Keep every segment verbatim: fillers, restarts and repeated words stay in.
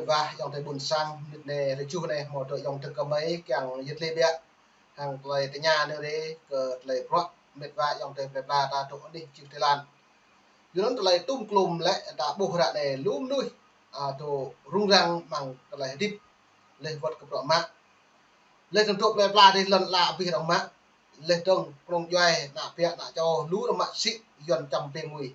Wah, ayŏng adơi ƀuôn sang, mơnit anai rơjuh anai, hmâo dŏ ayŏng adơi kơmơi kiăng yơh tơlơi biă. Hăng tơlơi tơña anai rê kơ tơlơi bruă, mơnit wah ayŏng adơi plơi pla ta dŏ anih čih Thái Lan. Yua anŭn tơlơi tŭm klum lĕ ta ƀuh ră anai lu mơnuih, a, dŏ rŭng răng amăng tơlơi hơdip, laih wơ̆t kơ bruă mă. Laih dơ̆ng dŏ plơi pla dih lŏn ala abih arăng mă. Laih dơ̆ng kơnung djuai, ană ƀă, ană čô, lu arăng mă sĭ, Yuan čăm ping ngui.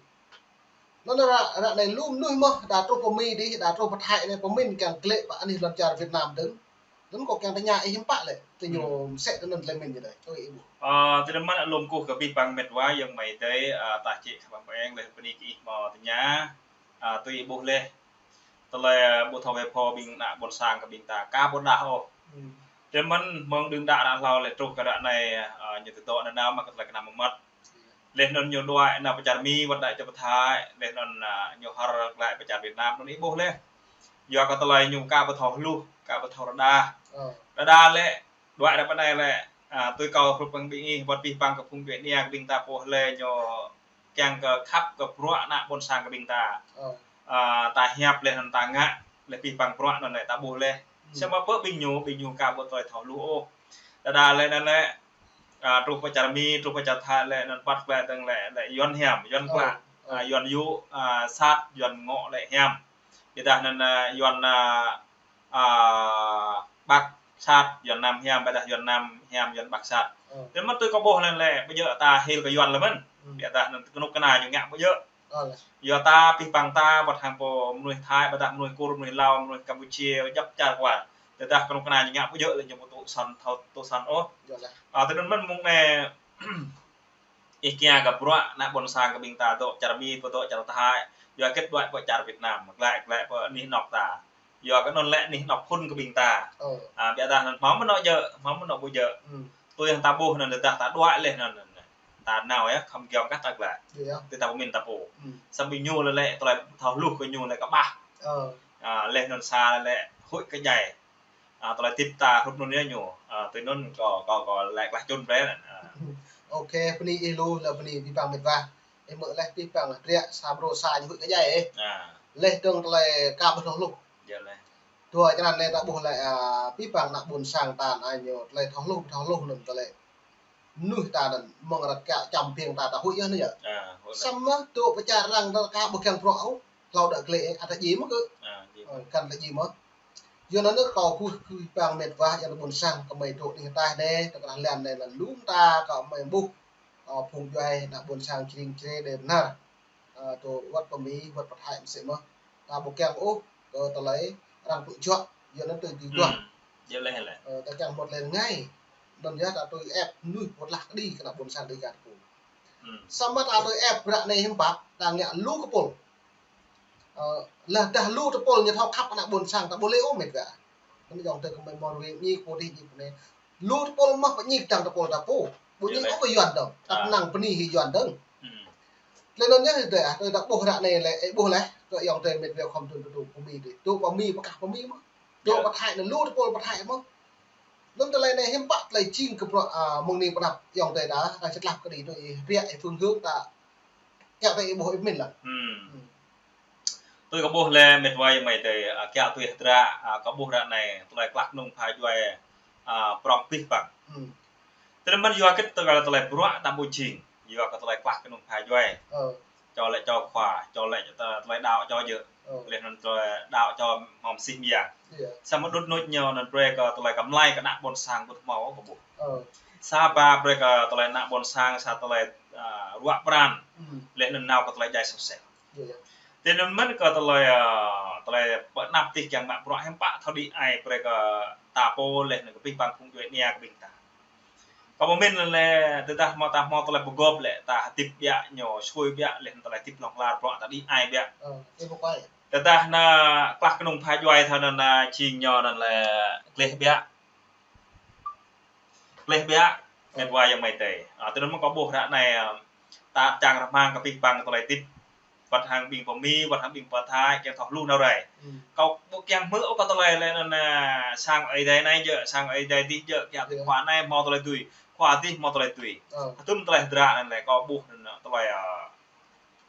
Anŭn ră, ră anai lu mơnuih mơ̆n, đa truh pơ Mi dih, đa truh pơ Thái anai, pơmĭn kiăng glaĭ pơ anih lŏn čar Việt Nam dơ̆ng. Anŭn kâo kiăng tơña ih hiư̆m pă lĕ, tơ ñu mơsĕ tơ anŭn tơlơi mĭn dih dơi. Ơi, ibu. Ơ, tơ anŭn mơ̆n lŏm kơkuh kơ abih bang mĕt wa ayŏng amai adơi, ơ, ta čih khăp pơeng laih bơni kơ ih hmâo tơña. Ơ, tui ih ƀuh laih. Tơlơi, ơ, ƀu thâo wai pho ƀing ană ƀôn sang kơ ƀing ta, ka ƀu đah ôh. Tơ anŭn mơ̆n mơ̆ng đưm đă ră hlâo laih truh kơ ră anai, ơ, ñu tơdŏ nanao mă kơ tơlơi kơnam mơmŏt. Laih anŭn ñu đuaĭ nao pơ čar Mi, wơ̆t đuaĭ čar pơ Thái, laih anŭn, a, ñu hơr glaĭ pơ čar Việt Nam, anŭn ih ƀuh laih. Yua kơ tơlơi ñu ka ƀu thâo hluh, ka ƀu thâo rơđah. Rơđah lĕ, đuaĭ ră pơ anai lĕ, a, tui kâo hrup hăng ƀing ih, wơ̆t abih bang kơ phung djuai ania kơ ƀing ta pô lĕ ñu kiăng kơ khăp kơ bruă ană ƀôn sang kơ ƀing ta. A, ta hiăp laih anŭn ta ngă, laih abih bang bruă anŭn lĕ ta ƀuh laih. Samơ̆ pơ ƀing ñu, ƀing ñu ka ƀu tơlơi thâo hluh ôh. Rơđah lĕ anŭn lĕ, a, truh pơ čar Mi, truh pơ čar Thái lĕ anŭn păt klĕ tơ̆ng lĕ, lĕ Yuan hiam, Yuan klă, a, Yuan yŭ, a, sat, Yuan ngŏ lĕ hiam. Ƀiădah anŭn, a, Yuan, a, a, Bắc sat, Yuan Nam hiam, ƀiădah Yuan Nam hiam, Yuan Bắc sat. Tơ anŭn mơ̆n tui kâo ƀuh lĕ, lĕ, ƀu djơ̆ ta hil kơ Yuan lĕ mơ̆n. Ƀiădah anŭn kơnuk kơna ñu ngă ƀu djơ̆. Yua ta abih bang ta, wơ̆t hăng pô mơnuih Thái, ƀiădah mơnuih Kur, mơnuih Lao, mơnuih Campuchia, djŏp čar kwar. Tơdah kơnuk kơna ñu ngă ƀu djơ̆ lĕ ñu ƀu tŭ săn thâo, tŭ săn ôh. A, tơ anŭn mơ̆n mơ̆ng anai ih kiăng kơ bruă ană ƀôn sang kơ ƀing ta dŏ čar Mi, pơ dŏ čar Thái, yua hơget đuaĭ pơ čar Việt Nam, glaĭ, glaĭ pơ anih anŏ ta. Yua kơ anŭn lĕ anih anŏ phŭn kơ ƀing ta. A, ƀiădah anŭn hmâo mơ̆n anŏ djơ̆, hmâo mơ̆n anŏ ƀu djơ̆. Tui hăng ta ƀuh anŭn tơdah ta đuaĭ laih anŭn, anŭn, anŭn. Ta nao yơh, khŏm giŏng kah ta glaĭ. Tui ta pơmĭn ta pô. Samơ̆ ƀing ñu lĕ, lĕ, tơlơi thâo hluh kơ ñu lĕ kơƀah. A, laih anŭn sa lĕ, huĭ kơdjai. A, tơlơi hơdip ta hrup anŭn yơh ñu. A, tui anŭn kâo, kâo, kâo laĭ klah čun brơi anŭn. A. Ôkê, bơni ih lu, lĕ bơni abih bang mĕt wa. Ih mơ̆ laih abih bang hơdră sa brô sa ñu huĭ kơdjai ih. A. Laih dơ̆ng tơlơi ka ƀu thâo hluh. Yơh laih. Dua črăn anai ta ƀuh lĕ, a, abih bang ană ƀôn sang ta anai ñu tơlơi thâo hluh, thâo hluh anŭn tơlơi. Mơnuih ta anŭn mơ̆ng rơkâo čăm ping ta, ta huĭ yơh anŭn yơh. A, huĭ laih. Samơ̆ dŏ pơ čar arăng ta ka ƀu kiăng bruă ôh. Hlâo đă glaĭ, ăt ta djai mơ̆ kơ. A, djai mơ̆. Ơ, kăn ta djai mơ̆. Yua anŭn kâo kơkuh kơ abih bang mĕt wa, ayŏng adơi ƀôn sang, kơmơi dŏ anih ataih anai, tơkrah lăn anai lăn lŭm ta kơmơi ƀuh. Ơ, phung djuai ană ƀôn sang čring čre đe bơnar. Ơ, dŏ wơ̆t pơ Mi, wơ̆t pơ Thái mơsĕ mơ̆n. Ta ƀu kiăng ôh kơ tơlơi arăng tŭ juă, yua anŭn tui tui juă. Yơh laih, laih. Ơ, ta kiăng mŭt laih ngai. Anŭn yơh ta tui ĕp mơnuih pơtlah kơđi kơ ană ƀôn sang Dêga ta pô. Samơ̆ ta tui ĕp ră anai hiư̆m pă, ta ngă lu tơpul. Ơ, lah dah lu tơpul ñu thâo khăp ană ƀôn sang ta ƀu lĕ ôh mĕt wa. Anŭn ayŏng adơi kơmơi mơ̆n rơi ñik pô dih ñik pô anai. Lu tơpul mơ̆ pơñik dơ̆ng tơpul ta pô. Ƀu ñik ôh kơ Yuan dơ̆ng. Ta pơnăng bơni hĭ Yuan dơ̆ng. Tơlơi anŭn yơh dơi, a, tơlơi ta ƀuh ră anai lĕ, ih ƀuh laih, kơ ayŏng adơi mĕt wa khŏm tŭ tŭ tŭ pơ Mi dih. Dŏ pơ Mi pơkah pơ Mi mơ̆n. Dŏ pơ Thái anŭn lu tơpul pơ Thái mơ̆n. Anŭn tơlơi anai hiư̆m pă tơlơi jing kơ bruă, a, mơ̆ng anai pơ anăp ayŏng adơi ta, ta čơtlăp kơđi tui ih, ră ih phương hướng ta kiăng tui ih ƀuh ih pơmĭn laih. Tui kâo ƀuh lĕ mĕt wa ayŏng amai adơi, a, kiăng tui hơdră, a, kâo ƀuh ră anai, tơlơi klah kơnung pha djuai, a, prŏng abih bang. Tơlơi mơ̆n yua hơget tơlơi, tơlơi bruă ta ƀu jing, yua kơ tơlơi klah kơnung pha djuai. Čô lĕ čô khua, čô lĕ tơ-, tơlơi đaŏ čô djơ̆. Laih anŭn tơlơi đaŏ čô hmâo mơsih mơyang. Samơ̆ đŭt nŭt ñu anŭn brơi kơ tơlơi kơmlai kơ ană ƀôn sang ƀu hmâo kơ ƀuh. Sa ba brơi kơ tơlơi ană ƀôn sang sa tơlơi, a, ruă pran. Laih anŭn nao kơ tơlơi djai soh sel. Tui anŭn mơ̆n kơ tơlơi, a, tơlơi pơanăp tih kiăng mă bruă hiư̆m pă thâo đĭ ai brơi kơ ta pô laih anŭn kơ abih bang phung djuai ania kơ ƀing ta. Kâo pơmĭn lĕ tơdah hmâo ta hmâo tơlơi pơgop lĕ ta hơdip biă ñu sui biă laih anŭn tơlơi hơdip hlŏng lar bruă ta đĭ ai biă. Tơdah anŭn klah kơnung pha djuai thâo anŭn, a, jing ñu anŭn lĕ gleh biă. Gleh biă, mĕt wa ayŏng amai adơi. A, tui anŭn mơ̆n kâo ƀuh ră anai, a, ta čang rơmang kơ abih bang tơlơi hơdip. Wơ̆t hăng ƀing pơ Mi, wơ̆t hăng ƀing pơ Thái, kiăng thâo hluh nao rai. Kâo ƀu kiăng hmư̆ ôh kơ tơlơi lĕ anŭn, a, sang Ơi Adai anai djơ̆, sang Ơi Adai adih djơ̆, kiăng tui khua anai hmâo tơlơi tui, khua adih hmâo tơlơi tui. Hơdôm tơlơi hơdră anŭn lĕ kâo ƀuh anŭn tơlơi, a,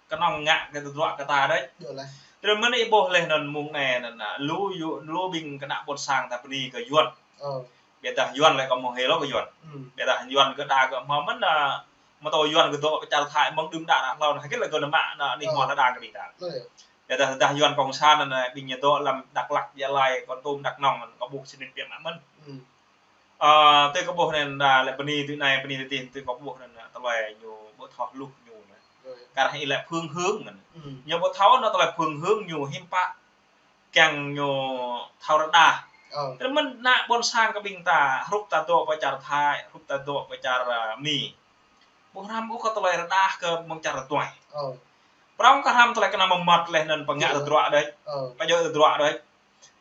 kơnơ̆ng ngă kơ tơdruă kơ ta đôč. Tơdơi mơ̆n ih ƀuh laih anŭn mơ̆ng anai anŭn, a, lu yu-, lu ƀing kơnă ƀôn sang ta bơni kơ Yuan. Ơ. Biă dah Yuan lĕ kâo mơ̆ hil kơ Yuan. Hmm. Biă dah Yuan kơ đa kơ hmâo mơ̆n, a, mơ̆ tơ Yuan kơ dŏ pơ čar Thái mơ̆ng đưm đă đă hlâo anŭn, hơget lĕ kơ nao mă anŭn anih hmâo ta đang kơ ƀing ta. Ơ. Biă dah, dah Yuan cộng sản anŭn, ƀing ñu dŏ lăm Dak Lak, Gia Lai, Kon Tum, Dak Nông anŭn, kâo ƀuh sĭt nik biă mă mơ̆n. Hmm. Ơ, tui kâo ƀuh anŭn, a, lĕ bơni tui anai, bơni tui adih, tui kâo ƀuh anŭn, a, tơlơi ñu ƀu thâo hluh ñu anŭn. Ơ. Kar hăng ih lĕ phương hướng anŭn. Hmm. Ñu ƀu thâo anŭn tơlơi phương hướng ñu hiư̆m pă kiăng ñu thâo rơđah. Ơ. Tơdơi mơ̆n kơnă ƀôn sang kơ ƀing ta, hrup ta dŏ pơ čar Thái, hrup ta dŏ pơ čar, a, Mi. Ƀu hrăm ôh kơ tơlơi rơđah kơ mơ̆ng čar rơtuai. Ơ. Prŏng kơ hrăm tơlơi kơnăm mơmŏt laih anŭn pơngă tơdruă đôč. Ơ. Pơjŏ tơdruă đôč.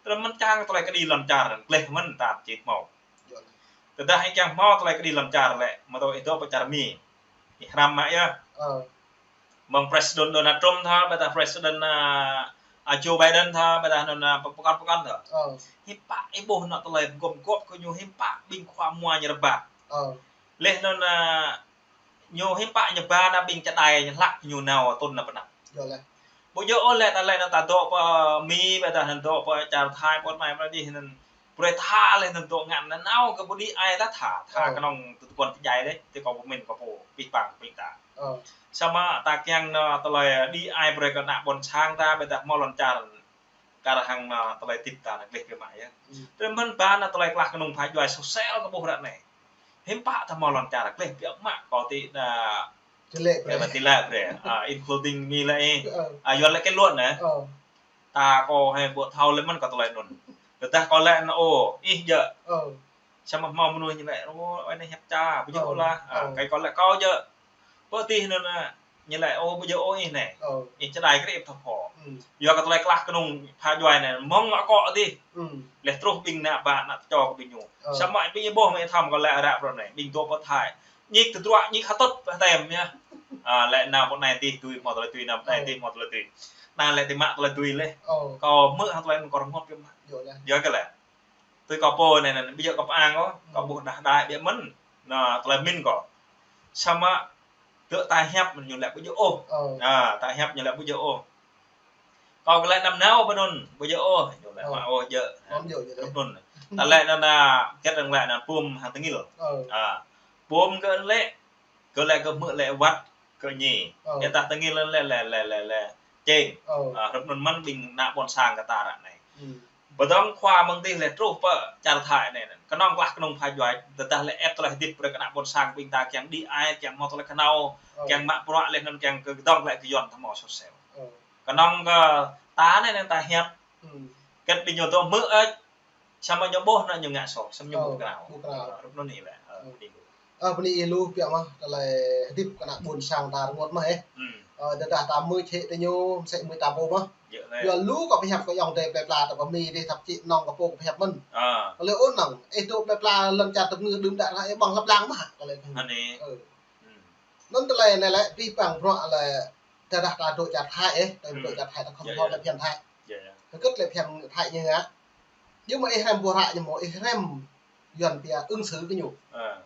Tơdơi mơ̆n čang tơlơi kơđi lŏn čar, gleh mơ̆n ta či hmâo. Tơdah ih kiăng hmâo tơlơi kơđi lŏn čar lĕ, mơ̆ tơ ih dŏ pơ čar Mi. Ih hrăm mă yơh. Ơ. Mơ̆ng President Donald Trump tha, biă dah President, a, a, Joe Biden tha, biă dah anŭn, a, pơkŏn pơkŏn tha. Ơ. Hiư̆m pă ih ƀuh anŭn tơlơi gum gŏp kơ ñu hiư̆m pă ƀing khua mua ñu rơbat. Ơ. Laih anŭn, a, ñu hiư̆m pă ñu ba anŭn ƀing čơđai ñu hlăk ñu nao tŭn anŭn pơ anŭn. Yơh lĕ. Ƀu djơ̆ ôh lĕ ta lĕ anŭn ta dŏ pơ Mi, biă dah anŭn dŏ pơ čar Thái, pơ anai pơ anai dih anŭn. Brơi tha laih anŭn dŏ ngă anŭn nao kơ ƀu đĭ ai ta tha, tha. Ơ. Kơnơ̆ng tơdơi kơ pơdjai dih, tui kâo pơmĭn kâo pô pih pang pih ta. Ơ. Samơ̆ ta kiăng anŭn tơlơi đĭ ai brơi kơ kơnă ƀôn sang ta, biă dah hmâo lŏn čar. Kar hăng anŭn tơlơi hơdip ta anŭn gleh biă mă yơh. Hmm. Tơdơi mơ̆n ba anŭn tơlơi klah kơnung pha djuai sôh sel kâo ƀuh ră anai. Hiư̆m pă ta hmâo lŏn čar gleh biă mă kâo ti anŭn. Tơlơi brơi. Tơlơi brơi. A, including me lĕ ih. Ơ. A, Yuan lĕ kơ luan anŭn. Ơ. Ta kâo hĕ ƀu thâo lĕ mơ̆n kơ tơlơi anŭn. Tơdah kâo lĕ anŭn ôh, ih djơ̆. Ơ. Samơ̆ hmâo mơnuih ñu lĕ, ơ, ơi anai hiăp ča, ƀu djơ̆ ôh lah. A, ơ. Kâo lĕ kâo djơ̆. Pơ tih anŭn anŭn. Ñu lĕ, ơ, ƀu djơ̆ ôh ih anai. Ơ. Ih čơđai kơ ih thâo pô. Hmm. Yua kơ tơlơi klah kơnung pha djuai anŭn, mơ̆ng mă akŏ dih. Hmm. Laih truh ƀing anŭn ba anŭn tơčô kơ ƀing ñu. Ơ. Samơ̆ ƀing ih ƀuh mơ̆ ih thâo kâo lĕ ară pơ anai, ƀing dŏ pơ Thái. Ñik tơdruă, ñik hơtŭt pơtĕm yơh. A, lĕ nao pơ anai dih tui hmâo tơlơi tui, nao pơ anai dih hmâo tơlơi tui. Anŭn lĕ ti mă tơlơi tui laih. Ơ. Kâo hmư̆ hăng tơlơi anŭn kâo rơngot biă mă. Yơh lĕ. Yua kơ lĕ. Tui kâo pô anai anŭn, ƀu djơ̆ kâo pơang ôh, kâo ƀuh đah đai biă mơ̆n. Anŭn, tơlơi min kâo. Samơ̆ tơlơi ta hiăp ñu lĕ ƀu djơ̆ ôh. Ơ. A, ta hiăp ñu lĕ ƀu djơ̆ ôh. Kâo kơ lĕ anăm nao pơ anŭn, ƀu djơ̆ ôh. Ñu lĕ, ơ, mă ôh djơ̆. Anŭn djơ̆, djơ̆. Anŭn. Ta lĕ anŭn, a, hơget arăng lĕ anŭn pum hăng tơngil. Ơ. A, pum kơ lĕ, kơ lĕ kơ hmư̆ lĕ wăt kơ ñi. Ơ. Biă dah tơngil lĕ, lĕ, lĕ, lĕ, lĕ čeng. Ơ. A, hrup anŭn mơ̆n ƀing ană ƀôn sang kơ ta ră anai. Hmm. Pơdơ̆ng khua mơ̆ng dih lĕ truh pơ čar Thái anai. Kơnơ̆ng klah kơnung pha djuai, tơdah lĕ ĕp tơlơi hơdip brơi kơ ană ƀôn sang ƀing ta kiăng đĭ ai, kiăng hmâo tơlơi kơnao, ơ, kiăng mă bruă laih anŭn kiăng kơ kơdŏng lĕ kơ Yuan ta hmâo sôh sel. Ơ. Kơnơ̆ng kơ ta anai anŭn ta hiăp. Hmm. Kơ ƀing ñu dŏ hmư̆ ĕč, samơ̆ ñu ƀuh anŭn ñu ngă soh, samơ̆ ñu ƀu kơnao. Ƀu kơnao. Ơ, hrup anŭn anai lĕ. Ơ, ƀu djơ̆. Ơ, bơni ih lu biă mă, tơlơi hơdip kơ ană ƀôn sang ta rơngot mơ̆, ơ. Hmm. Ơ, tơdah ta mưč hĭ tơ ñu, mơsĕ mưč ta pô mơ̆. Yơh lĕ. Yua lu kâo pơhiăp kơ ayŏng adơi plơi pla ta pơ Mi dih, thậm chí anŏ kâo pô kâo pơhiăp mơ̆n. A. Kâo lĕ ôn năng, ih dŏ plơi pla lŏn čar tơpơngư đưm đă ră, ih ƀơ̆ng hlăp lăng mơ̆, kâo lĕ. Anai. Ơ. Hmm. Anŭn tơlơi anai lĕ, pih pang bruă lĕ, tơdah ta dŏ čar Thái, ơ, ta dŏ čar Thái ta khŏm hmâo lĕ phiăn Thái. Yơh, yơh. Hơget lĕ phiăn Thái ñu ngă. Yua mơ̆ ih hrăm ƀu ră ñu mơ̆, ih hrăm Yuan pia ứng xử kơ ñu. Ơ.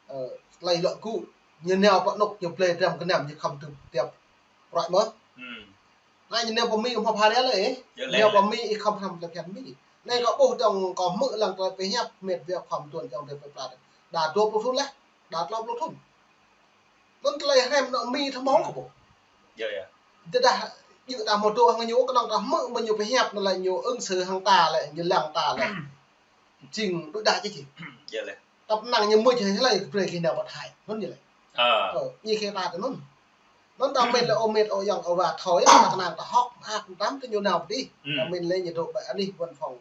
Ơ, tơlơi lŏ gŭ, ñu nao pơ anŭn ñu blơi dram gơnam ñu khŏm tŭ tiap ruai mơ̆. Hmm. Anai ñu nao pơ Mi kơ hmâo pha ria lĕ, ơ. Yơh lĕ. Nao pơ Mi ih khŏm hrăm lĕ phiăn Mi. Anai kâo ƀuh dơ̆ng kâo hmư̆ lăng tơlơi pơhiăp mĕt wa khŏm tuan ayŏng adơi plơi pla. Đa dua pluh thŭn laih, đa klâo pluh thŭn. Anŭn tơlơi hrăm anŏ Mi thâo hmâo kơ ƀuh. Yơh, yơh. Tơdah djơ̆ ta hmâo dŏ hăng ñu, kơnơ̆ng ta hmư̆ mơ̆ ñu pơhiăp anŭn lĕ ñu ứng xử hăng ta lĕ, ñu lăng ta lĕ. Jing đuaĭ đah či či. Yơh lĕ. Tơpă năng ñu mưč hĭ lĕ brơi kơ nao pơ Thái. Anŭn ñu lĕ. A. Ơ, ñu kơ ta tơ anŭn. Anŭn ta mĭn lĕ ơ mĕt ơ ayŏng ơ wa thâo yơh, ta kơnang ta hŏk mơak mơtam tơ ñu nao pơ dih. Hmm. Ta mĭn lĕ ñu dŏ ƀơi anih văn phòng,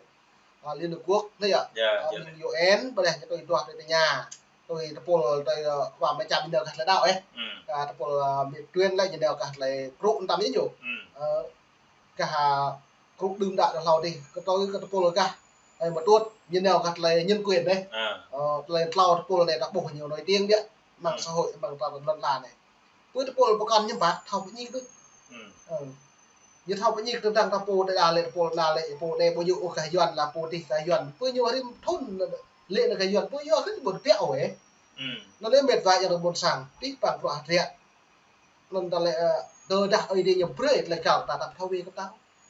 a, Liên Hợp Quốc anai yơh. Yơh, a, yơh. Mĭn U N, ƀơi anai ñu tui duah tui tơña. Tui tơpul tui, ơ, wa mơčăm ñu nao gah tơlơi đaŏ, ơ. Hmm. Gah tơpul, ơ, mĭn Tuyên lĕ ñu nao gah tơlơi krŭ mơtam ñu. Hmm. Ơ, gah, a, krŭ đưm đă đah hlâo dih, kơ tui kơ tơpul gah, ơ, mơtuăt, ñu nao gah tơlơi nhân quyền anai. A. Ơ, tơlơi tlâo tơpul anai ta ƀuh ñu nổi tiếng biă, mạng xã hội, mạng ta lŏn lan anai. Pơ tơpul pơkŏn ñu ƀă, thâo pơñik tui. Hmm. Ơ. Ñu thâo pơñik tơdang ta pô đa lĕ, pô đa lĕ, pô đe ƀu djơ̆ ôh gah Yuan lah pô dih gah Yuan. Pơ ñu rĭm thŭn lĕ anŭn gah Yuan, pơ yua kơ ñu ƀu tơbiă ôh, ơ. Hmm. Anŭn lĕ mĕt wa ayŏng adơi ƀôn sang, pih pang bruă hơdră. Anŭn ta lĕ, ơ, tơdah Ơi Adai ñu brơi tơlơi găl ta, ta thâo wĭ kơ ta.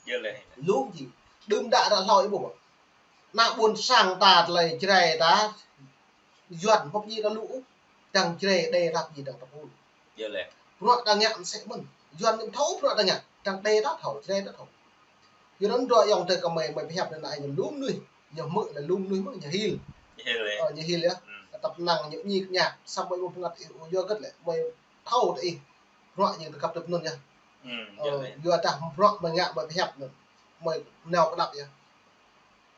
Yơh lĕ. Lŭm ji. Đưm đă ră hlâo ih ƀuh. Ană ƀôn sang ta tơlơi Jrai ta, Yuan pơp ji ta lŭ ôh. Dăng Jrai đe rap ji dăng tơpul. Yơh lĕ. Bruă ta ngă mơsĕ mơ̆n. Yuan ñu thâo bruă ta ngă. Dăng đe ta thâo, Jrai ta thâo. Yua anŭn dŏ ayŏng adơi kơmơi, mơi pơhiăp anŭn ai ñu lŭm mơnuih. Ñu hmư̆ lĕ lŭm mơnuih mơ̆n, ñu hil. Ñu hil lĕ. Ơ, ñu hil yơh. Hmm. Tơpă năng ñu ñik ñak, samơ̆ mơi ƀu pơngăt ih, yua hơget lĕ. Mơi thâo tơ ih. Bruă ñu tơkăp tơpă anŭn yơh. Hmm, ơ, yơh lĕ. Yua dah bruă mơi ngă mơi pơhiăp anŭn. Mơi nao kơdăp yơh.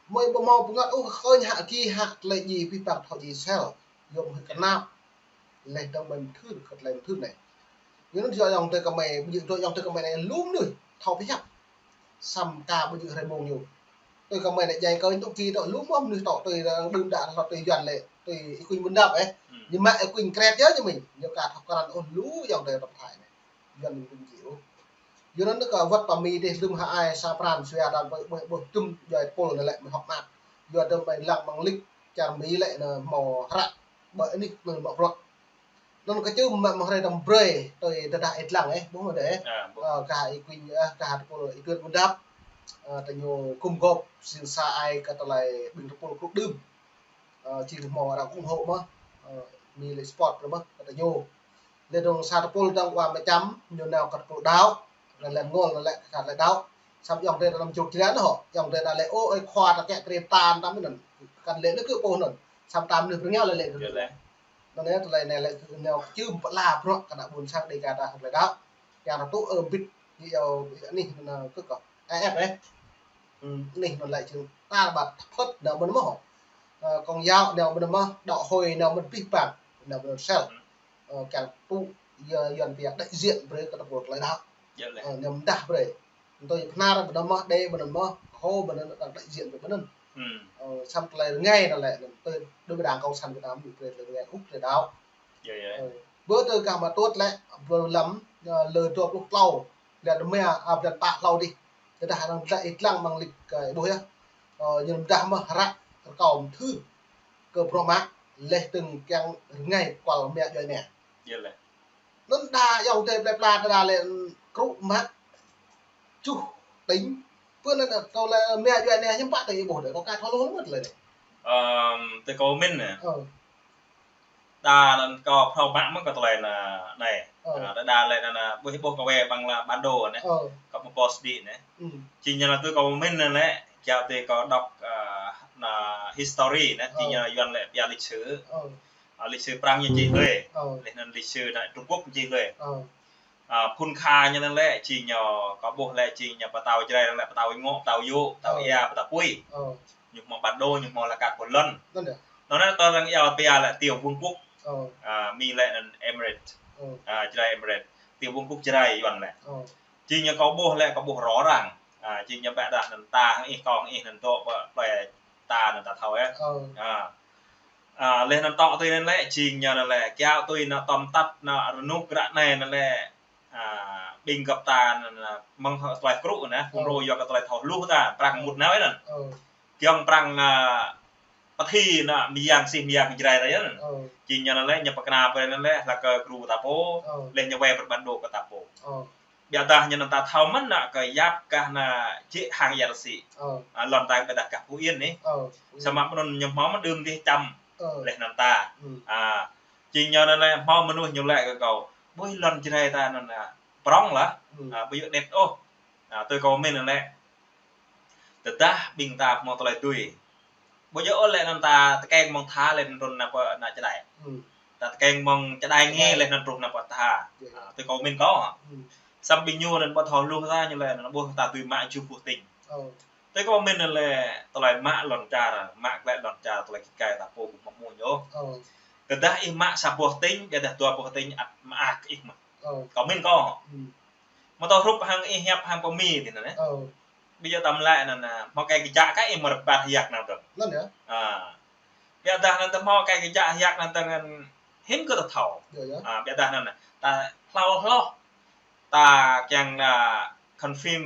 Mơi ƀu hmâo pơngăt ôh, khơi hă ki hă tơlơi ji pih păng thâo ji sel. Yua mơi kơnap. Leh dong mơi mơthưr, kơ tơlơi mơthưr anai. Yua anŭn dŏ ayŏng adơi kơmơi, ƀu djơ̆ dŏ ayŏng adơi kơmơi anai lŭm mơnuih, thâo pơhiăp. Samơ̆ ka ƀu djơ̆ hrơi mông ñu. Tui kơmơi anai djai kơ ñu ki dŏ lŭm mơnuih tŏ tui đưm đă hlâo tui Yuan lĕ, tui Y Quynh Bundap ĕh. Hmm. Ñu mă Y Quynh kret yơh ñu mĭn. Ñu ka thâo krăn ôh lu ayŏng adơi tơpă Thái anai. Yuan ñu ƀu djơ̆ ôh. Yua anŭn kơ wơ̆t pă Mi dih lŭm hă ai sa pran sua ta ƀơi, ƀơi, ƀơi tŭm djuai tơpul anai lĕ mơi hŏk mơak. Yua tơm ƀơi lăng mơ̆ng lik čar Mi lĕ anai hmâo hră. Ƀơi anih anŭn mă bruă. Anŭn kơ čưm mă mơ̆ng hrơi tơm brơi tui tơdah ih lăng ĕh, ƀuh mơ̆ dêh. À, ƀuh. Ơ, kah Y Quynh, ơ, kah tơpul Y Quynh Bundap. Ơ, tơ ñu gum gôp sĭn sa ai kơ tơlơi ƀing tơpul krŭ đưm. Ơ, jing hmâo arăng ủng hộ mơ̆n. Ơ, Mi lĕ support mơ̆n kơ tơ ñu. Lĕ dong sa tơpul dong wa mơčăm, ñu nao kơ tơpul đaŏ. Lĕ lĕ ngol lĕ kơ tơlơi đaŏ. Samơ̆ ayŏng adơi ta năm čuk jơlan hŏ. Ayŏng adơi ta lĕ, ơ, ơi khua ta kĕ krê tan tam anŭn. Kăn lĕ anŭn kơ pô anŭn. Samơ̆ tam anŭn pơrơngiao lĕ lĕ kơ. Yơh lĕ. Anŭn anai tơlơi anai lĕ kơ nao čưm pơala bruă kơ ană ƀôn sang Dêga ta hăng tơlơi đaŏ. Yang ta tŭ ơ bit, ñu yua anih anŭn kơ kơ. Ơ, ĕp ĕh. Hmm, anih anŭn lĕ jing ta ƀă thơpơ̆t nao mơ̆n mơ̆. Ơ, Công giáo nao mơ̆n mơ̆, đạo hội nao mơ̆n pih păng, nao mơ̆n sel. Ơ, kiăng tŭ, yua, Yuan pia đại diện brơi kơ tơpul tơlơi đaŏ. Yơh lĕ. Ơ, nao mơdah brơi. Tui Bơhnar mơ̆n mơ̆, Đê mơ̆n mơ̆, Kơho mơ̆n mơ̆, đại diện brơi mơ̆n. Hmm. Ơ, samơ̆ tơlơi rơngai anŭn lĕ, anŭn tui, đối với Đảng Cộng sản Việt Nam, ñu brơi tơlơi rơngai ôh, tơlơi đaŏ. Yơh, yơh. Ơ, bơ tơ kah mă tuăt lĕ, bơ lăm, ơ, lơ dua pluh klâo, lĕ đơmia, a, blan pă hlâo dih. Tơdah arăng lĕ ih lăng mơ̆ng lik, ơ, ih ƀuh yơh. Ơ, ñu mơdah mơ̆ hră rơkâo mơthưr kơ bruă mă, leh dơ̆ng kiăng rơngai kual mia djuai ania. Yơh lĕ. Anŭn đa ayŏng adơi plơi pla tơdah lĕ krŭ mă čuh tĭng. Pơ anŭn tơlơi mia djuai ania hiư̆m pă tơ ih ƀuh dêh, kâo ka thâo lu mơ̆n tơlơi anai. Ơm, tơ kâo mĭn anai. Ơ. Đa anŭn kâo phrâo mă mơ̆n kơ tơlơi anai. Ơ. À, đa đa lĕ anŭn, anŭn, ƀuh ƀuh kâo wai ƀăng la bản đồ anai. Ơ. Kâo mă post đĭ anai. Ừ. Jing ñu anŭn tui kâo mĭn anai lĕ, kiăo tui kâo đọc, à, anŭn history anai, jing ñu Yuan lĕ pia lịch sử. Ơ. À, lịch sử Prăng ñu čih lui. Ơ. Leh anŭn lịch sử anŭn Trung Quốc ñu čih lui. Ơ. À, phŭn kha ñu anŭn lĕ, jing ñu, kâo ƀuh lĕ, jing ñu pơtao Jrai anŭn lĕ, pơtao ngŏ, pơtao yŭ, pơtao ia, pơtao apui. Ơ. Ñu hmâo bản đồ, ñu hmâo la kar pô lŏn. Anŭn yơh. Anŭn anai tơlơi arăng iâu pia lĕ tiểu vương quốc. Ơ. À, Mi lĕ anŭn emirate. Ơ. À, Jrai emirate. Tiểu vương quốc Jrai Yuan lĕ. Ơ. Jing ñu kâo ƀuh lĕ, kâo ƀuh rõ ràng. À, jing ñu ƀĕ dah anŭn ta hăng ih, kâo hăng ih anŭn dŏ pơ plơi ta anŭn ta thâo yơh. Ơ. À. À, leh anŭn tŏ tui anŭn lĕ, jing ñu anŭn lĕ, kiăo tui anŭn tơm tăt anŭn rơnŭk ră anai anŭn lĕ, à, ƀing gơp ta anŭn, anŭn, mơ̆ng tơlơi krŭ anŭn, phŭn rô yua kơ tơlơi thâo hluh ta, Prăng mŭt nao anŭn. Ơ. Kiăng Prăng anŭn, pơthi anŭn, mơyang sih mơyang Jrai ta anŭn. Ơ. Jing ñu anŭn lĕ, ñu pơkra pơ anŭn lĕ, hla kơ gru ta pô, ơ, leh ñu wai pơ bản đồ kơ ta pô. Ơ. Biă dah ñu anŭn ta thâo mơ̆n anŭn kơ yap kah anŭn jĕ hăng ia rơsĭ. Ơ. À, lŏn ta biă dah kah Phú Yên anai. Ơ, Phú Yên. Samơ̆ mơnŭn ñu hmâo mơ̆n đưm dih čăm. Ơ. Leh anŭn ta. Ừ. À, jing ñu anŭn lĕ hmâo mơnuih ñu laĭ kơ kâo. Ƀuh lŏn Jrai ta anŭn, à, prŏng lah. Ừ. À, ƀu djơ̆ anet ôh. À, tui kâo mĭn anŭn lĕ. Tơdah ƀing ta hmâo tơlơi tui. Ƀu djơ̆ ôh leh anŭn ta tơkeng mơ̆ng tha leh anŭn truh anŭn pơ anŭn čơđai. Ừ. Ta tơkeng mơ̆ng čơđai nge leh anŭn truh anŭn pơ tha. Yơh. À, tui kâo mĭn kâo. Ừ. Samơ̆ ƀing ñu anŭn ƀu thâo hluh ta ñu leh anŭn ƀuh ta tui mă juh boh tĭng. Ơ. Tui kâo mĭn anŭn lĕ tơlơi mă lŏn čar, mă glaĭ lŏn čar tơlơi kĭ kai ta pô ƀu hmâo mơ̆n yơh. Ơ. Tơdah ih mă sa boh tĭng, biă dah dua boh tĭng ăt mơak kơ ih mơ̆n. Ơ. Kâo mĭn kâo. Ừ. Mă tơl hrup hăng ih hiăp hăng pơ Mi tih anŭn, ơ. Ơ. Ƀu djơ̆ tơm lĕ anŭn, anŭn, hmâo kơ kơjăp kơ ih mơ̆ rơbat hiăp anŭn tơ̆ng. Anŭn yơh. À. Biă dah anŭn tơhmâo kơ kơjăp hiăp anŭn tơ̆ng anŭn hĭn kơ ta thâo. Yơh, yơh. À, biă dah anŭn, anŭn, ta hlâo hloh. Ta kiăng anŭn confirm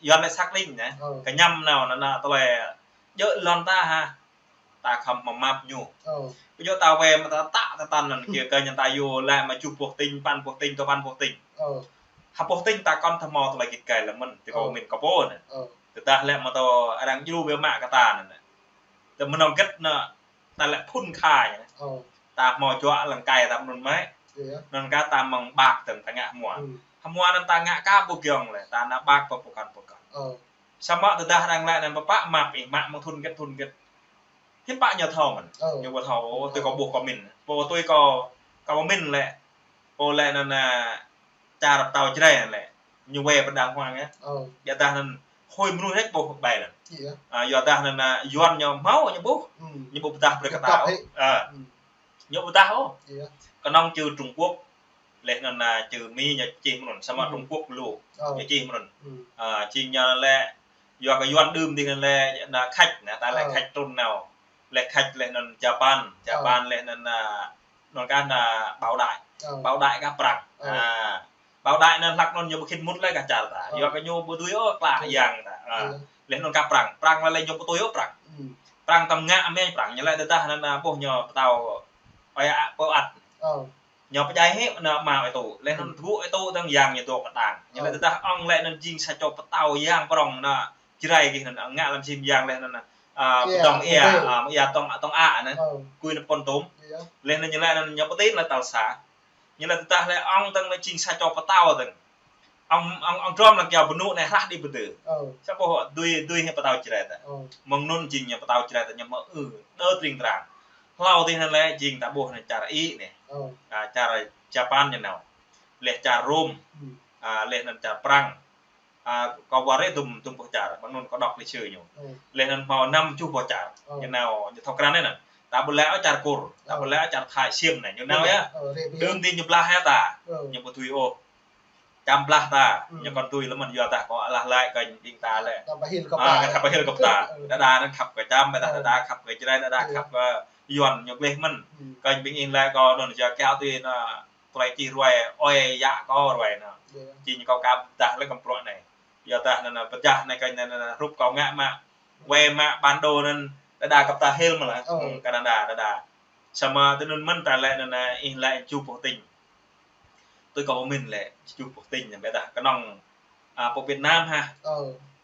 Yuan lĕ xác định anŭn. Ơ. Kơ ñăm nao anŭn, anŭn, tơlơi djơ̆ lŏn ta hă. Ta khŏm hmâo map ñu. Ơ. Ƀu djơ̆ ta wai mă ta tă ta tăn anŭn kiăng kơ ñu ta yua lĕ mă juh boh tĭng, păn boh tĭng, dua păn boh tĭng. Ơ. Hơpô tĭng ta kŏn tơhmô tơlơi git gai lĕ mơ̆n, tơ kâo min kâo pô anai. Tơdah lĕ mơ̆ tơ arăng djru biă mă kơ ta anai. Tơ mơnơ̆ng gĭt anai, ta lĕ phun khai anai. Ta hmâo juă lăng kai ta mơnŭn mơ̆i. Anŭn kah ta mơ̆ng ƀak tơ̆ng ta ngă hmua. Hmua anŭn ta ngă kah ƀu giŏng lĕ, ta nao ƀak pơ pơkŏn pơkŏn. Samơ̆ tơdah arăng lĕ anŭn pơpă mă ih mă mơ̆ng thŭn gĭt thŭn gĭt. Hiư̆m pă ñu thâo mơ̆n. Ñu ƀu thâo, tui kâo ƀuh kâo min. Pô tui kâo, kâo min lĕ. Pô lĕ anŭn, a, čar pơtao Jrai lĕ. Ñu wai pơdang huang yơh. Yua dah anŭn hơi mơnuih rĕč ƀuh ƀai anŭn. A, yua dah anŭn, a, Yuan ñu hmâo ñu ƀuh. Ñu ƀuh pơdah brơi kơ ta. A. Ñu ƀuh pơdah ôh. Kơnơ̆ng čư Trung Quốc. Leh anŭn, a, čư Mi ñu čih mơnŭn, samơ̆ Trung Quốc lu. Ñu čih mơnŭn. A, čih ñu lĕ, yua kơ Yuan đưm dih anŭn lĕ, anŭn Khač, anŭn ta lĕ Khač trŭn nao. Leh Khač leh anŭn Japan, Japan leh anŭn, a, anŭn kah anŭn Bảo Đại. Bảo Đại kah Prăng. A, Bảo Đại anŭn hlăk anŭn ñu ƀu khĭn mŭt lĕ kah čar ta. Yua kơ ñu ƀu dưi ôh klah yang ta. A. Leh anŭn kah Prăng, Prăng lĕ ñu ƀu tui ôh Prăng. Prăng tăm ngă mơ̆n Prăng, ñu lĕ tơdah anŭn, a, ƀuh ñu pơtao ơi a, pơ ăt. Ñu pơdjai hĭ anŭn mă ơi tŭ. Leh anŭn tơgŭ ơi tŭ tơ̆ng yang ñu dŏ kơtang. Ñu lĕ tơdah ŏng lĕ anŭn jing sa čô pơtao yang prŏng anŭn Jrai gih anŭn ngă lăm sim yang leh anŭn, a, pơdŏng ia, a, ia tŏng, tŏng a anŭn. Kui anŭn pôn tôm. Leh anŭn ñu lĕ anŭn ñu pơtĭn lĕ tal sa. Ñu lĕ tơdah lĕ ŏng tơ̆ng lĕ jing sa čô pơtao tơ̆ng. Ŏng, ŏng, ŏng drôm lăng kiao bơnŭ anai hrah đĭ pơdơi. Sa ƀuh dưi, dưi hĭ pơtao Jrai ta. Mơ̆ng anŭn jing ñu pơtao Jrai ta ñu mơ̆ ư, đơ tring trang. Hlâo dih anŭn lĕ jing ta ƀuh anŭn čar Ih anai. A, čar Japan ñu nao. Leh čar Rôm. A, leh anŭn čar Prăng. A, kâo wơr rê dŭm, dŭm boh čar. Mơ̆ng anŭn kâo đŏk lịch sử ñu. Leh anŭn hmâo năm tơjuh boh čar. Ñu nao, ñu thâo krăn anŭn. Ta ƀu lĕ ôh čar Kur. Ta ƀu lĕ ôh čar Thái Xiêm anai. Ñu nao yơh. Đưm dih ñu blah hĭ ta. Ñu ƀu tui ôh. Čăm blah ta, ñu kŏn tui lĕ mơ̆n yua dah kâo alah laĭ kơ ƀing ta lĕ. Kơ ta pơhil kơ ta. Đơđa anŭn khăp kơ čăm, ƀôdah đơđa khăp kơ Jrai, đơđa khăp kơ Yuan ñu gleh mơ̆n. Kơ ƀing ih lĕ kâo anŭn yua kiao tui anŭn tơlơi čih ruai, ơi yă kâo ruai anŭn. Či ñu kâo kăp dah lĕ kăm prŏ anai. Yua dah anŭn pơdah anai kơ anŭn hrup kâo ngă mă. Wai mă bản đồ anŭn đơđa kăp ta hil mơ̆n lĕ. Kơ đơđa, đơđa. Samơ̆ tui anŭn mơ̆n ta lĕ anŭn ih lĕ tơjuh boh tĭng. Tui kâo pơmĭn lĕ, tơjuh boh tĭng, ƀôdah kơnơ̆ng, a, pơ Việt Nam hă.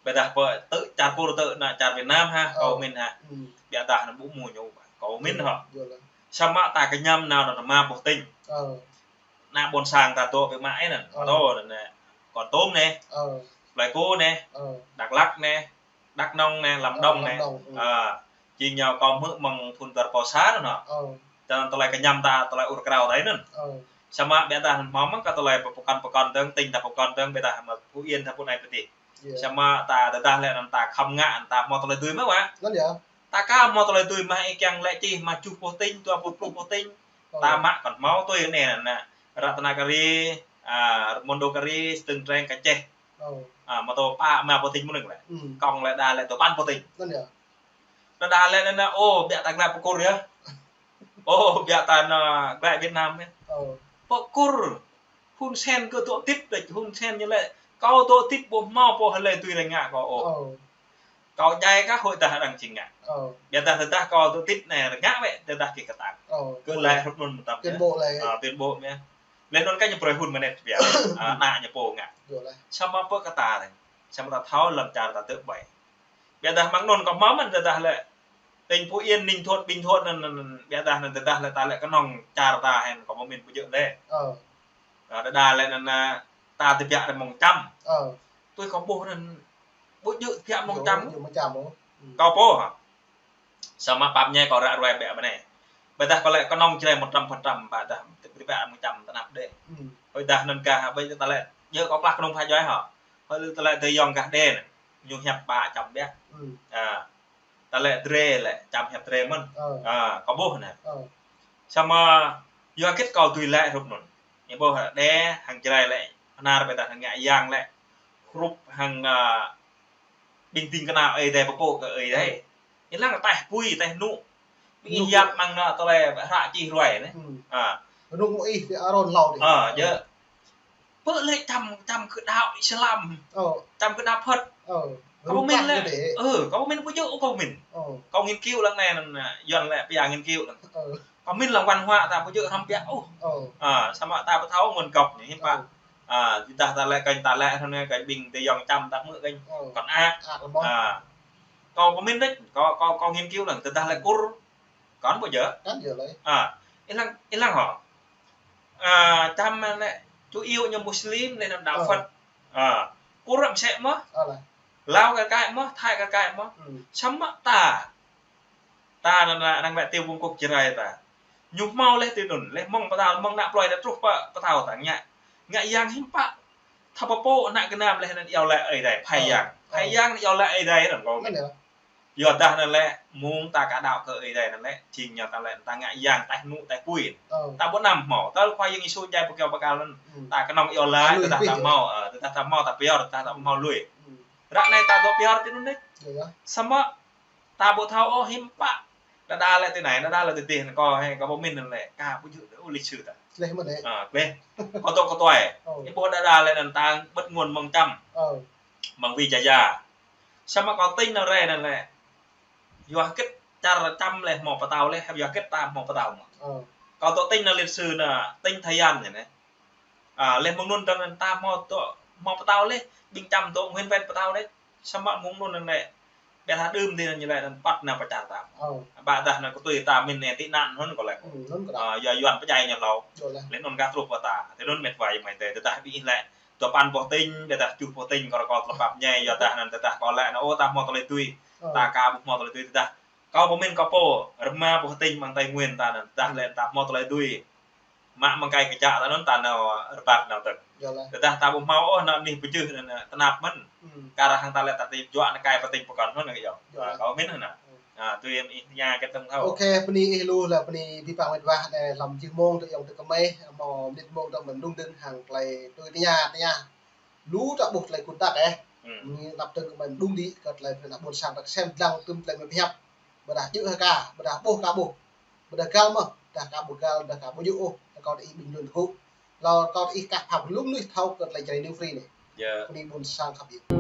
Ƀôdah pơ tơ čar Kur tơ anŭn čar Việt Nam hă, kâo pơmĭn hă. Ƀôdah anŭn ƀu hmâo ñu, kâo pơmĭn hă. Samơ̆ ta kơñăm nao anŭn rơma boh tĭng. Anŭn ƀôn sang ta dŏ biă mă anŭn. Mơ̆ tơ anŭn, Kon Tum anai. Pleiku anai. Dak Lak anai. Đắk Nông anai, Lâm Đồng anai. Ơ, Lâm Đồng, ơ. Ơ, jing ñu kâo hmư̆ mơ̆ng thŭn dua rơbâo sa anŭn hă. Ơ. Tơl tơlơi kơñăm ta, tơlơi ur krao ta anŭn. Ơ. Samơ̆ ƀôdah anŭn hmâo mơ̆ng kơ tơlơi pơkŏn pơkŏn tơ̆ng, tĭng ta pơkŏn tơ̆ng, ƀôdah mơ̆ Phú Yên ta pơ anai pơ adih. Samơ̆ ta tơdah lĕ anŭn ta khŏm ngă, ta hmâo tơlơi dưi mơ̆ wă. Anŭn yơh. Ta aka hmâo tơlơi dưi mơ̆ ih kiăng lĕ čih mơ̆ tơjuh boh tĭng, dua pluh pluh boh tĭng. Ơ. Ta mă kŏn hmâo tui anai anŭn. Ratanakiri, a, Mondulkiri, Stung Treng, Kacheh. Ơ. A, mơ̆ tơ pă rơma boh tĭng mơnơ̆ng lĕ. Kông lĕ đa lĕ tơ păn boh tĭng. Anŭn yơh. Đa đa lĕ anŭn, ô, ƀiă ta glăi pơ Kur yơh. Ô, ƀiă ta anŭn glăi Việt Nam yơh. Ơ. Pơ Kur. Hun Sen kơ dŏ tĭp đĕč, Hun Sen ñu lĕ. Kâo dŏ tĭp ƀu hmâo pô hlơi tui rơngă kâo ôh. Ơ. Kâo djai kah hơi dah arăng či ngă. Ơ. Ƀôdah tơdah kâo dŏ tĭp anai rơngă wĕ, tơdah kơ kơtang. Ơ. Kơ lĕ hrup anŭn mơtam tuyên bố lĕ. A, tuyên bố mơ̆. Lĕ anŭn kah ñu brơi Hun Manet biă. A, ană ñu pô ngă. Samơ̆ pơ kơ ta anai. Samơ̆ ta thâo lăm čar ta tơ ƀai. Ƀôdah mơ̆ng anŭn kâo hmâo mơ̆n tơdah lĕ. Tỉnh Phú Yên, Ninh Thuận, Bình Thuận anŭn, anŭn, ƀôdah anŭn tơdah lĕ ta lĕ kơnơ̆ng čar ta hĕn kâo pơmĭn ƀu djơ̆ lĕ. Ơ. A, đa đa lĕ anŭn, a, ta tơbiă rơmơ̆ng čăm. Ơ. Tui kâo ƀuh anŭn ƀu djơ̆ tơbiă mơ̆ng čăm. Ƀu djơ̆ mơ̆ng čăm ôh. Kâo pô hă. Samơ̆ pap ñai kâo ră ruai ƀĕ ƀơi anai. Ƀôdah kâo lĕ kơnơ̆ng Jrai một trăm phần trăm ƀôdah tơbiă mơ̆ng čăm tơnap đĕ. Hơi dah anŭn kah, ƀơi ta lĕ, yơh kâo klah kơnơ̆ng pha djuai hă. Hơi ta lĕ tơ yŏng kah đĕ anŭn. Ñu hiăp ƀă čăm biă. A. Ta lĕ drơi lĕ, čăm hiăp drơi mơ̆n. Ơ. A, kâo ƀuh anai. Ơ. Samơ̆ yua hơget kâo dưi lĕ hrup anŭn. Ñu ƀuh đĕ hăng Jrai lĕ, hnar ƀôdah hăng ngă yang lĕ. Hrup hăng, a, ƀing ding kơna Ơi Adai pơpŭ kơ Ơi Adai. Ơ. Ñu lăng taih apui, taih anŭn. Ƀing anŭn yap mơ̆ng anŭn tơlơi hră čih ruai anai. A. Anŭn mơ̆ ih tơ Aron hlâo dih. A, yơh. Pơ lĕ čăm, čăm kơ đaŏ Islam. Ơ. Čăm kơ đaŏ Phật. Ơ. Kâo pơmĭn lĕ. Ơ, kâo pơmĭn ƀu djơ̆, kâo pơmĭn. Ơ. Kâo nghiên cứu lăng anai anŭn, a, Yuan lĕ pia nghiên cứu lăng. Ơ. Kâo pơmĭn lăng văn hóa ta ƀu djơ̆ hrăm biă ôh. Ơ. A, samơ̆ ta ƀu thâo nguồn gốc ñu hiư̆m pă. Ơ. À, tơdah ta lĕ kơnh ta lĕ, hơnŭn kơnh ƀing tơ yŏng čăm ta hmư̆ kơnh. Ơ. Kŏn ak. Ak lăm mơ̆. À. Kâo pơmĭn đĕč, kâo, kâo, kâo nghiên cứu lăng, tơdah lĕ Kur, kŏn ƀu djơ̆. Kŏn djơ̆ lĕ. À, ih lăng, ih lăng hŏ. À, čăm lĕ, chủ yếu ñu Muslim lĕ anŭn đạo Ơ. Phật. À, Kur msĕ mơ̆. Ơ lĕ. Lao kơ kaĭ mơ̆, Thái kơ kaĭ mơ̆. Ừ. Samơ̆ ta. Ta anŭn, anŭn mĕ ti Vương quốc Jarai ta. Ñu hmâo lĕ tui anŭn, lĕ mơ̆ng pơtao, mơ̆ng ană plơi ta truh pơ pơtao ta ngă. Ngă yang hiư̆m pă. Thâo pơpŭ ană gơnam lĕ anŭn iâu laĭ Ơi Adai, Phai Ơ. Yang. Phai Ơ. Yang iâu laĭ Ơi Adai anŭn kâo. Mơ̆n yơh. Yua dah anŭn lĕ, mơ̆ng ta ka đaŏ kơ Ơi Adai anŭn lĕ, jing ñu ta lĕ ta ngă yang taih nŭ taih apui. Ơ. Ta ƀu năm hmâo, tơl Khua Yang Yêsu djai pơkiaŏ pơkal anŭn. Ừ. Ta kơnơ̆ng iâu laĭ, lui tơdah ta hmâo, ơ, tơdah ta hmâo ta pơyơr, tơdah ta hmâo lui. Ừ. Ră anai ta dŏ pơyơr tui anŭn đĕč. Yơh, yơh. Samơ̆ ta ƀu thâo ôh hiư̆m pă. Đơđa lĕ tui anai, đơđa lĕ tui adih, kâo hĕ, kâo pơmĭn anŭn lĕ, ka ƀu djơ̆ ôh lịch sử ta. Gleh mơ̆n đĕ. À, gleh. Kâo dŏ kơ tuai. Ơ. Ih ƀuh đơđa lĕ anŭn ta bơ̆t ngôn mơ̆ng čăm. Ơ. Mơ̆ng Vijaya. Samơ̆ kâo tĭng anŭn rai anŭn lĕ. Yua hơget čar čăm lĕ hmâo pơtao lĕ, yua hơget ta hmâo pơtao mơ̆. Ơ. Kâo dŏ tĭng anŭn lịch sử anŭn, tĭng Thái An ñu anai. À, lĕ mơ̆ng anŭn ta anŭn ta hmâo dŏ, hmâo pơtao lĕ, ƀing čăm dŏ nguyên vẹn pơtao lĕ. Samơ̆ mơ̆ng anŭn anŭn lĕ, ƀiădah đưm adih anŭn ñu lĕ anŭn păt nao pơ čar ta. Ơ. Ƀôdah anŭn kơ tui ta mĭn anai tị nạn hơnŭn kâo lĕ. Ừ, hơnŭn kâo. À, yua Yuan pơdjai ñu hlâo. Yua lĕ. Lĕ anŭn gah truh pơ ta. Tui anŭn mĕt wa ayŏng amai adơi, tơdah ƀing ih lĕ. Dua păn boh tĭng, ƀôdah tơjuh boh tĭng, kâo rơkâo tơlơi pap ñai, yua dah anŭn tơdah kâo lĕ anŭn, ôh, ta hmâo tơlơi tui. Ơ. Ta ka ƀu hmâo tơlơi tui, tơdah. Kâo pơmĭn kâo pô, rơma boh tĭng mơ̆ng Tây Nguyên ta anŭn, tơdah lĕ ta hmâo tơlơi tui. Mă mơ̆ng kai kơjăk ta anŭn ta nao rơbat nao tơ̆k. Yua lĕ. Tơdah ta ƀu hmâo ôh anŭn anih pơjưh anŭn, anŭn tơnap mơ̆n. Hmm. Kar hăng ta lĕ ta tui juă anŭn kai pơtĭng pơkŏn mơ̆n kơ yơh. Yua lĕ. À, kâo pơmĭn anŭn. Hmm. À, tui ih tơña kơ tơ̆ng thâo. Ok, bơni ih lu lĕ bơni abih bang mĕt wa anai lăm jih mông tơ ayŏng tơ kơmơi, hmâo mơnit mông tơ mơ̆n đung đưng hăng tơlơi tui tơña, tơña. Lu ta ƀuh tơlơi kơnang đôč, ơ. Hmm. Mơ̆ng anăp tơ̆ng kơmơi đung đĭ kơ tơlơi pơnă ƀôn sang ta kơsem dlăng tơm tơlơi mơ̆ pơhiăp. Ƀôdah djơ̆ hơka, ƀôdah ƀuh ka ƀuh. Ƀôdah găl mơ̆, dah ka ƀu găl, dah ka ƀu djơ̆ ôh, kâo tơ ih ƀing lun tơgŭ. Hlâo kâo tơ ih kah pap lŭm nuih thâo kơ tơlơi Jarai New Free anai. Yơh. Bơni ƀôn sang khăp yơh.